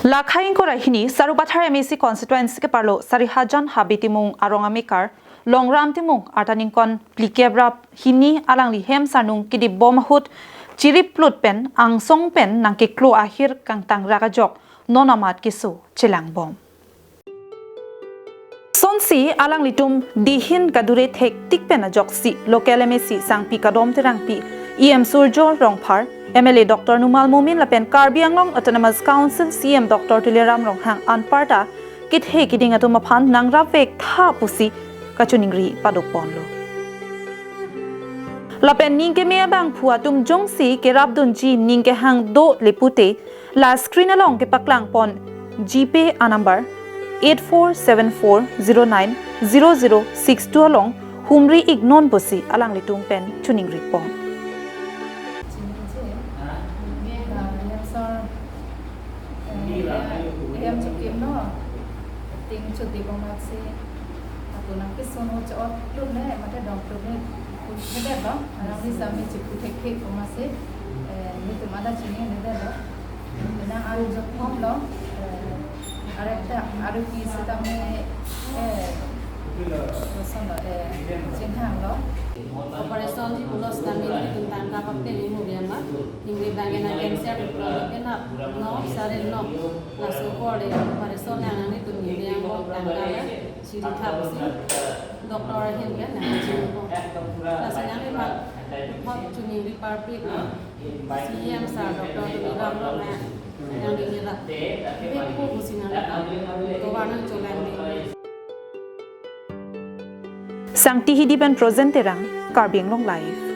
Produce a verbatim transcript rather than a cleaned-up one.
Lakhai ingkoi ra hini Sarupathar M A C constituency keparlo Sarihajan Habe Timung arong amekar Longram Timung arta ningkan phlikep ra hini alangli hem sarnung kedip bom ahut chirip plut pen angsong pen nangkeklo ahir kangtang rak ajok non amat keso chelang bom. Sonsi alanglitum dihin kadure thektik pen ajoksi local M A C Sangpi Kadom Terangpi, E M Surjya Rongphar, M L A Doctor Numal Momin lapen Karbi Anglong Autonomous Council C E M Doctor Tuliram Ronghang anparta kethe kiding atum aphan nangrap vek tha pusi kachiningri padok ponlo. Lapen ning keme abangphu atum jongsi kerapdunji ning kehang do le pute, la screen along kepaklang pon GPay a number eight four seven four zero nine zero zero six two along humri iknon pusi alanglitum pen chiningri pon. Chini che, ah, Reham sir, eh, Reham chikimlo, ting chotdebom amatsi, ako nangkesun ho chot klum ne, mate dong klum ne, kuthedet lo, alangli sami chikuthek thek komatsi, eh, netum ada chininedet lo, nang an jok thom lo, eh, arep ta, arep pi sitame, eh, koson lo, eh, chinghang lo. Operation ji pulos kami netum tangka pakte ni muriama. Ningri bangke nang cancer lo kenap no, sare no. Laso kor de operation nang netum ningri ang tangka ya. Siri thap si. Doctor ahin ke nang chin ko. Laso nang ni bang. Thap chuning ri parpik no. C E M sir Doctor Tuliram Ronghang nang ding ira. Bek ko busi nang ira. Tovar nang cholang ding. Sangti Hidi pen Projen Terang, Karbi Anglong Live.